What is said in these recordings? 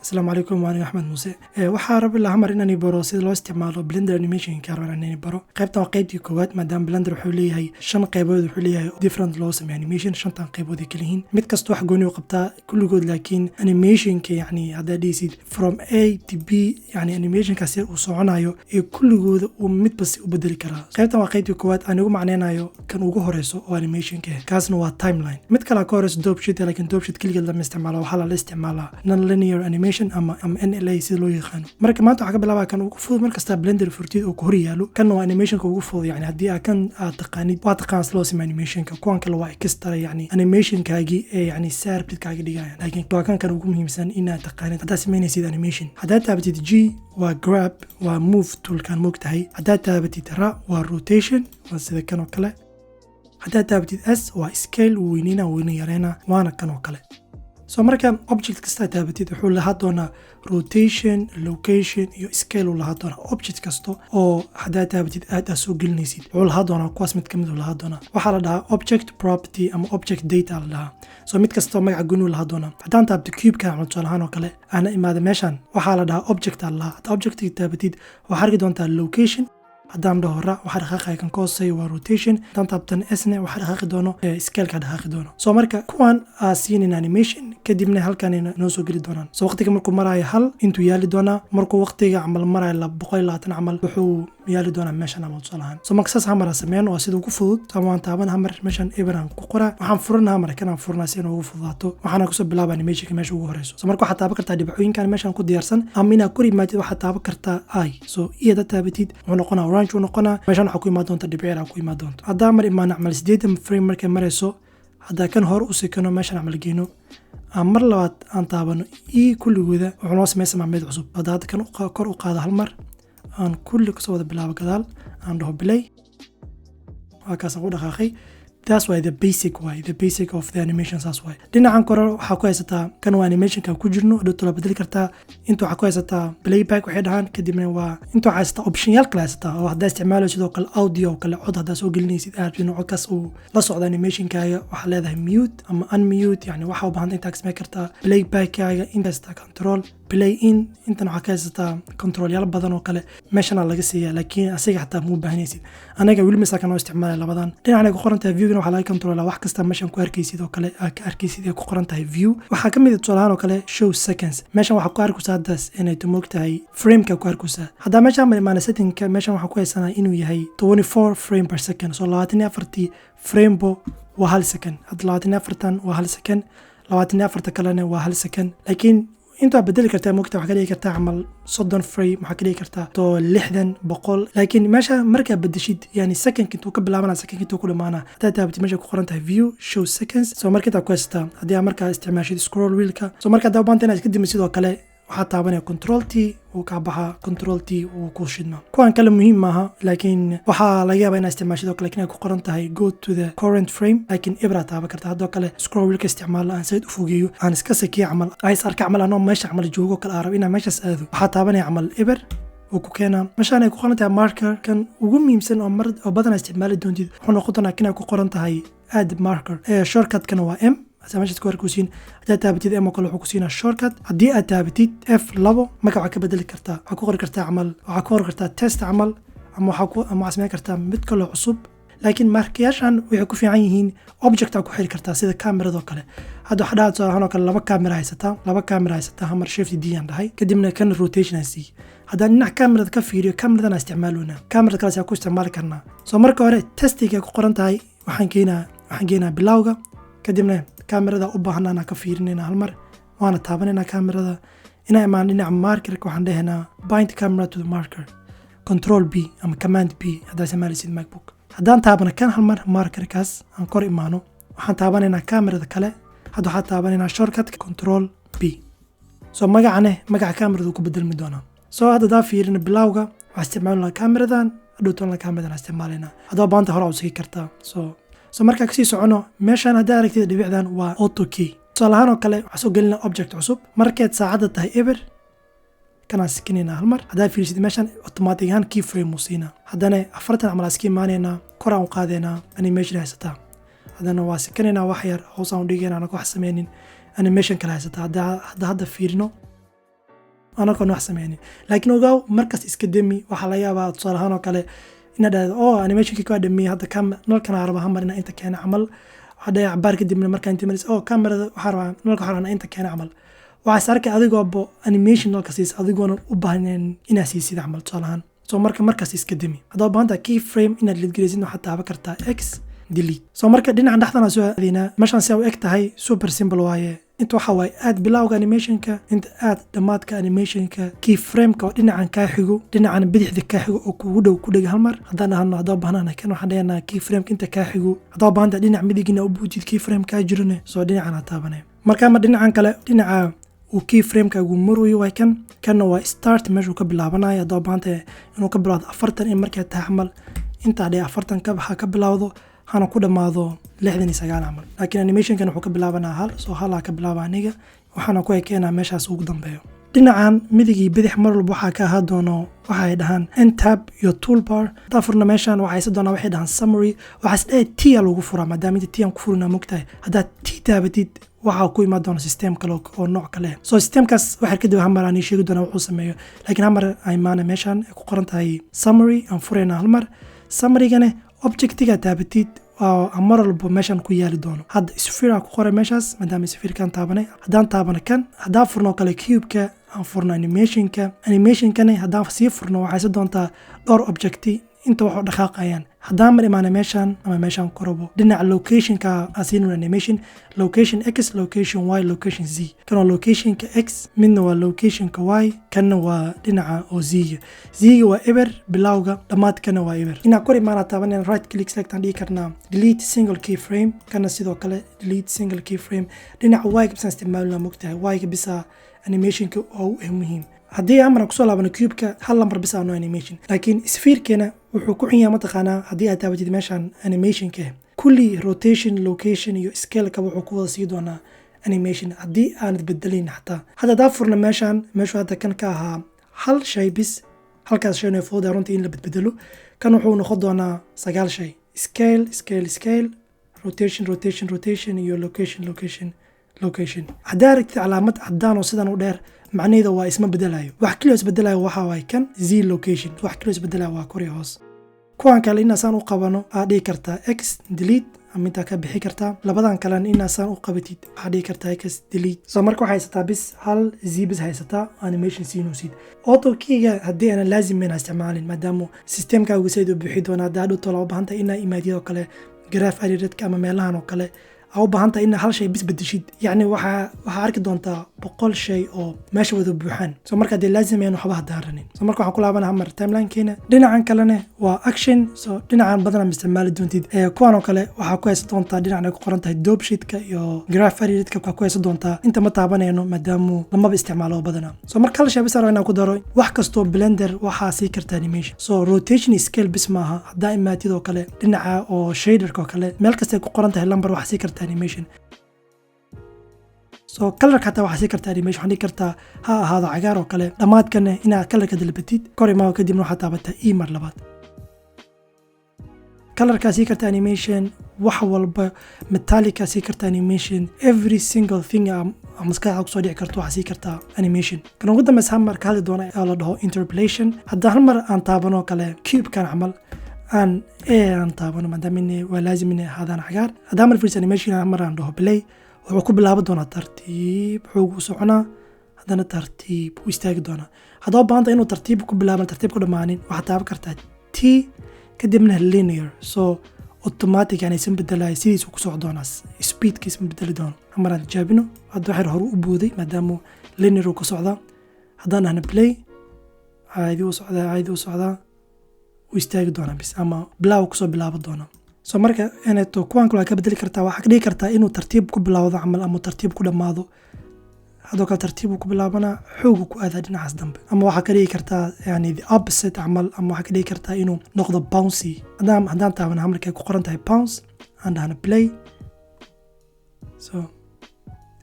Asalaamu calaykum, waa aniga Axmed Muuse. Waxaa rabi lahaa mar inaan baro sida loo isticmaalo Blender animationka. Rabaan inaan baro qaybtan, waa qaybtii koowaad, maadaama Blender wuxuu leeyahay shan qaybood, wuxuu leeyahay different loo sameeyo animation. Shantan qaybood ay kala yihiin, mid kasta wax gooni u qabtaa kulligood, laakiin animationka, yacni haddaad dhihisid from A to B, yani animationkaas yar uu soconayo ee kulligooda uu midba si u bedeli karaa. Qaybtan waa qaybtii koowaad aan igu macneynayo kan ugu horeyso oo animationka ah, kaasna waa timeline. Mid kale ka horeyso, dope sheet, laakiin dope sheet keligeed lama isticmaalo, waxaa lala isticmaalaa non-linear animation ama NLA sida loo yaqaano. Marka maanta waxaa ka bilaabaa kan ugu fudud. Markasta Blender furtid oo ku hor yaalo, kanna waa animationka ugu fudud. Yani haddii aad kan aad taqaanid, waa taqaan sida loo sameeyo animationka. Kuwan kale waa extra, yani animationkaagii ee yani saarbtid kaaga dhigayaan, laakiin waa kan ugu muhiimsan inaad taqaanid haddaad samaynaysid animation. Haddaad taabatid G waa grab, waa move toolkan moogtahay. Haddaad taabatid R waa rotation, waa sida kan oo kale. Haddaad taabatid S waa scale, wuu weyneyna, weyna yareyna, waana kan oo kale. So marka object kasta taabatid, wuxuu lahaa doonaa rotation, location iyo scale uu lahaa doonaa. Object kasta oo haddaad taabatid aad soo gelinaysid, wuxuu lahaa doonaa kuwaas, mid kamid uu lahaa doonaa. Waxaa la dhahaa object property ama object data la dhahaa. So mid kastoo magaca gooni uu lahaa doonaa. Haddaan taabto cube-ka ama tusaale ahaan oo kale aana imaada meeshan, waxaa la dhahaa object aa la dhahaa. Haddaa objectiga taabatid, waxaa arki doontaa location. Haddaan dhaho R, waxaa dhaqaaqaya kan ka hooseeya, waa rotation. Haddaan taabtan S-ne, waxaa dhaqaaqi doono scaleka dhaqaaqi doono. So marka kuwan aa siinin animation, kadibna halkan noo soo geli doonaan. So waqtiga markuu maraayo 1 intuu yaali doonaa, markuu waqtiga camal maraayo 120 camal, wuxuu yaali doonaa meeshan ama tusaale ahaan. So marka saas hamar sameyn waa sida ugu fudud. Ama waan taaban hamar, meeshan eber aan ku qoraa, waxaan furanaa hamar kan aan furanaa si inuu ugu fududaato. Waxaana kusoo bilaaba animationka meesha ugu horeyso. So marka waxaad taaban kartaa dhibcooyinkan meeshan ku diyaarsan, ama inaad kor imaatid waxaad taaban kartaa I. So I haddaad taabatid, wuxuu noqonaa orange uu noqonaa. Meeshan waxaa ku imaan doonta dhibco yar ku imaan doonto. Haddaa mar imaano camal 80 frame markay marayso, haddaa kan hore u sikano, meeshan camal geyno, aan mar labaad aan taabano E, kulligooda wuxuu noo samaysamaa mid cusub. Hadda hadda kan kor u qaado hal mar, aan kulli kasoo wada bilaabo gadaal, aan dhaho play, waa kaasaan ku dhaqaaqay. That's why the basic, why the basic of the animation saas waay. Dhinacan kore waxaa ku haysataa kan waa animationka ku jirno, dhowto la bedeli kartaa. Inta waxaa ku haysataa playback waxay dhahaan, kadibna waa inta waxaa haysataa optionyaal kale haysataa oo haddaa isticmaalayo sidoo kale audio oo kale, cod haddaa soo gelinaysid, aad inuu codkaas uu la socdo animationkaaga, waxaa leedahay mute ama unmute, yani waxaa u baahanta intaa ka samayn kartaa. Playbackaaga inta haysataa control play in, intan waxaa ka haysataa controlyaal badan oo kale meeshana laga siiya, laakiin asiga xataa muu baahanaysid. Anaga weli misalkan oo isticmaalaya labadan dhinacna ku qoran tahay viewgana, waxaa laga controlaa wax kasta meeshan ku arkaysid oo kale aad ka arkaysid ee ku qoran tahay view. Waxaa ka mid ah tusaalahaan oo kale show seconds. Meeshan waxaa ku arkaysaa haddaas inay moog tahay frameka ku arkaysaa. Haddaa meeshan ma imaana settingka, meeshan waxaa ku haysanaa inuu yahay 24 frame per second. So 24-tii framebo waa hal second. Hadda 24-tan waa hal second, 24-ta kalena waa hal second, laakiin intaa bedeli kartaa mogta. Waxaa ka dhigi kartaa camal 30 frame, waxaa ka dhigi kartaa to 60, 100, laakiin meesha markaa bedeshid, yani secondka intuu ka bilaabana, secondka intuu ku dhamaana, haddaa taabatid meesha ku qoran tahay view show seconds. So marka intaa ku haysataa haddii aad markaa isticmaashid scroll wheelka. So marka haddaa u baahanta inaad iska dimi sidoo kale, waxaa taabanaya control T, wuu kaa baxaa, control T wuu ku shidmaa. Kuwan kale muhiim maaha, laakiin waxaa laga yaabaa inaad isticmaashid oo kale laakiin ay ku qoran tahay go to the current frame, laakiin ibraa taaban karta. Haddoo kale scroll wheelka isticmaalo, aan said u fogeeyo, aan iska sakiyo camal is arka camal anoo meesha camal joogo kale, aan rabo inaan meeshaas aado, waxaa taabanaya camal eber, uu ku keenaa. Meeshaan ay ku qoran tahay marker, kan ugu muhiimsan oo mar oo badanaa isticmaali doontid wuxuu noqon doonaa kan ay ku qoran tahay add marker. Shortcutkana waa M asaa meeshaad ku arkaysiin. Haddaad taabatid M oo kale, wuxuu ku siinaa shortcut. Haddii aad taabatid F2, marka waxaad ka bedeli kartaa, waxaad ku qori kartaa camal, waxaad ku qori kartaa test camal, ama waxaa ku ama waxaad samayn kartaa mid kaloo cusub. Laakiin markayaashan waxay ku fiican yihiin object aa ku xiri kartaa, sida kameradoo kale. Hadda waxaa dhaha tusaale ahaan oo kale laba kamera haysataa, laba kamera haysataa. Hamar shift D aan dhahay, kadibna kan rotation aan siiyey. Haddaan dhinac kamerada ka fiiriyo, kameradan aan isticmaaloonaa, kamerada kale ku isticmaali karnaa. So marka hore testiga ku qoran tahay waxaan keenaa bilowga, kadibna kamerada u baahanaan ka fiirinayna hal mar, waana taabanayna kamerada. Inaa imaan dhinaca markerka, waxaan dhehaynaa bind camera to the marker, control B ama command B haddaa isticmaalaysid MacBook. Haddaan taabano kan hal mar, markerkaas aan kor imaano, waxaan taabanaynaa kamerada kale. Hadda waxaan taabanaynaa shortcut control B. So magacane magaca kamerada ku bedelmi doonaa. So hadda hadaa fiirina bilowga, waxaa isticmaalnaa kameradan, hadhowtoona kameradan isticmaalaynaa. Haddaba baanta hore u sigi kartaa. So markaa kasii socono, meeshaan haddaa aragtid dhibicdan waa auto key. Tusaale ahaan oo kale waxaa soo gelinaa object cusub. Markeed saacadda tahay eber, kanaan sikinaynaa hal mar. Haddaa fiirisid meeshaan, automatic ahaan key frame uu siinaa. Haddana 40 camal iska imaanaynaa, koraan u qaadaynaa, animation haysataa. Haddana waa sikanaynaa wax yar, hoosaan u dhigaynaa, anaga wax sameynin, animation kale haysataa. Hadda fiirino. Anagoon wax sameynin, laakiin ogaaw, markaas iska demi. Waxaa laga yaabaa, tusaale ahaan oo kale, inaad dhahdo, "Oh, animationkii waa dhameeyey, hadda nalkan raba hamar inaa inta keena" camal. Waxaa dhahay cabaar kadibna markaa inta maris, "Oh, kamerada waxaa rabaa, nalka waxaa rabaa inta keena" camal. Waxaa is arkay adigoobo animation nalka siisa adigoonan u baahnayn inaad siisid camal, tusaale ahaan. So marka markaas iska demi. Haddaa u baahan tahay key frame inaad delete garaysid, waxaad taaban kartaa X, delete. So marka dhinacan dhexdan soo aadaynaa. Meeshaan si u eg tahay super simple waaye. Inta waxa waaye aad bilowga animationka, inta aad dhammaadka animationka. Key frameka oo dhinacan kaa xigo, dhinacan bidixda kaa xigo oo kugu dhow ku dhega hal mar. Haddaan dhahno, haddaan baahnana kan, waxaan dhahanaa key frameka inta kaa xigo. Haddaa baahantahay dhinac midigina u buujid key frame kaa jirone, soo dhinacan ha taabanay. Marka ama dhinacan kale, dhinaca uu key framekaagu marayo waa kan. Kanna waa start, meeshuu ka bilaabanayo. Haddaa baahantahay inuu ka bilowdo 40 in markaa tahay camal, intaa dhee 40 ka ha ka bilowdo, hana ku dhammaado 69 camal. Laakiin animationkan wuxuu ka bilaabanaa hal, soo halaa ka bilaaba aniga, waxaana ku ekeenaa meeshaas ugu dambeeyo. Dhinacan midig iyo bidix mar walba waxaa ka ahaa doono waxay dhahaan end tab iyo toolbar. Hadaa furna meeshan, waxay haysan doonaa waxay dhahaan summary. Waxaa is dhahay T a lagu furaa, maadaama inta T aan ku furinaa mogtahay. Haddaad T taabatid, waxaa ku imaan doona system kale oo nooc kale. So systemkaas waxaa kadib hamar aan sheegi doonaa wuxuu sameeyo, laakiin hamar imaana meeshan ay ku qoran tahay summary aan furayna hal mar. Summarygane objectiga taabatid mar walba meeshan ku yaali doono. Hadda sphere ku qoray meeshaas, maadaama spherekan taabanay. Haddaan taabano kan, haddaan furno kale cubeka, aan furno animationka, animationkani haddaan sii furno, waxay si doontaa dhowr objecti inta wax u dhaqaaqayaan. Haddaan mar imaana meeshan ama meeshan korabo, dhinaca locationka aan siinayno animation: location X, location Y, location Z. Kan waa locationka X, midna waa locationka Y, kanna waa dhinaca oo Z-ga. Z-ga waa eber bilowga, dhammaadkana waa eber. Dhinaca kor imaana taabanayna, right click, select aan dhihi karnaa, delete single key frame. Kana sidoo kale delete single key frame. Dhinaca Y-ga bisaan isticmaalina, mogtahay, Y-ga bisa animationka oo u muhiim. Haddii amar kusoo laabano cubeka, hal lambar bisa no animation, laakiin spherekena wuxuu ku xun yahay, mataqaanaa, haddii aad taabatid meeshan animationka, kulli rotation, location iyo scaleka wuxuu ku wada sii doonaa animation haddii aanad bedelayn xataa. Hadda haddaa furna meeshan, meeshuu hadda kan ka ahaa hal shay bis, halkaas shayna fududahay runtii in la bedbedelo. Kan wuxuu noqon doonaa sagaal shay: scale, scale, scale, rotation, rotation, rotation iyo location, location, location. Haddii aragtid calaamad cadaan oo sidan u dheer, macnaheeda waa isma bedelayo. Wax keliya isbedelayo waxa waaye kan Z location. Wax keliya isbedelayo waa kor iyo hoos. Kuwan kale inaasaan u qabano aad dhihi kartaa X, delete, ama intaa ka bixi kartaa. Labadan kalena inaasaan u qabatid, waxaad dhihi kartaa X, delete. So marka waxay haysataa bis hal Z bis haysataa animation sinusid. Auto keyga haddii aanan laazimin ha isticmaalin, maadaama systemkaagu said u buuxi doona. Haddaa hadhow tola u baahan tahay inaa imaadiyadoo kale, graph editorka ama meelahan oo kale aa u baahan tahay inaa hal shay bis bedeshid, yacni waxaa arki doontaa 100 shay oo meesha wada buuxaan. So marka dee laazim ayaan waxba hadaaranin. So marka waxaan ku laabana hamar timelinekeena. Dhinacan kalene waa action. So dhinacan badanaa ma isticmaali doontid. Kuwan oo kale waxaa ku haysan doontaa dhinacan ay ku qoran tahay dope sheetka iyo graph editorka waxaa ku haysan doontaa. Inta ma taabanayno, maadaamu lamaba isticmaalo badanaa. So marka hal shay bis rabo inaan ku daro: wax kastoo Blender waxaa sii karta animation. So rotation iyo scale bis maaha. Haddaa imaatid oo kale dhinaca oo shaderka oo kale, meel kasta ay ku qoran tahay lambar, waxaa sii karta animation. So colorka hataa waxaa sii kartaa animation. Waxaa dhihi kartaa ha ahaado cagaar oo kale. Dhammaadkana inaad colorka dalbatid, kor imaa, kadibna waxaad taabataa E mar labaad. Colorkaa sii karta animation, wax walba, metallica sii karta animation, every single thing maskaxda kusoo dhici karto waxaa sii kartaa animation. Kan ugu dambeysa hal mar ka hadli doona oo la dhaho interpolation. Haddaan hal mar aan taabano kale cubekan camal, aan A aan taabano, maadaama waa laazim inay ahaadaan cagaar. Haddaan mar fiirsa animation, hal mar aan dhaho play, wuxuu ku bilaaban doonaa tartiib, xoog u soconaa, haddana tartiib u istaagi doonaa. Haddaba baahanta inuu tartiib ku bilaaban, tartiib ku dhammaanin, waxaad taaban kartaa T, kadibna linear. So automatic yani isan bedelaya, sidiisu ku soco doonaa, speedka isma bedeli doono. Maraan tijaabino hadda, waxyar hore u booday maadaama linear uu ka socdaa. Haddaan dhahna play, caadi u socdaa, caadi u socdaa, u istaagi doonaa bis ama bilaaw kusoo bilaaban doonaa. So marka eneto kuwan kale waa ka bedeli kartaa. Waxaa ka dhigi kartaa inuu tartiib ku bilowdo camal ama tartiib ku dhammaado. Hadoo kale tartiib ku bilaabanaa, xoogu ku aadaa dhinacaas dambe. Ama waxaa ka dhigi kartaa yani the opposite camal, ama waxaa ka dhigi kartaa inuu noqdo bouncy. Haddaan taabana markay ku qoran tahay bounce, aan dhahna play, so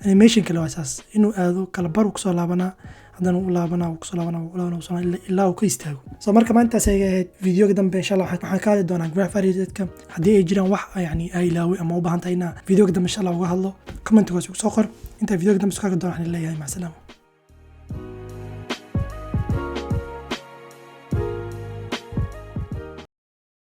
animation kale waa saas inuu aado kala bar, uu kusoo laabanaa, haddana u laabanaa, kusoo laabanaa, u laabanaa, kusoo laabanaa ilaa uu ka istaago. So marka maantaas ay ahayd. Videoga dambe insha Allah waxaan ka hadli doonaa graph editorka. Haddii ay jiraan wax yani ay ilaaway ama u baahan tahay inaa videoga dambe insha Allah uga hadlo, commentigaas ugu soo qor. Intaa videoga dambe isku arki doona, waxaan leeyahay macsalaama.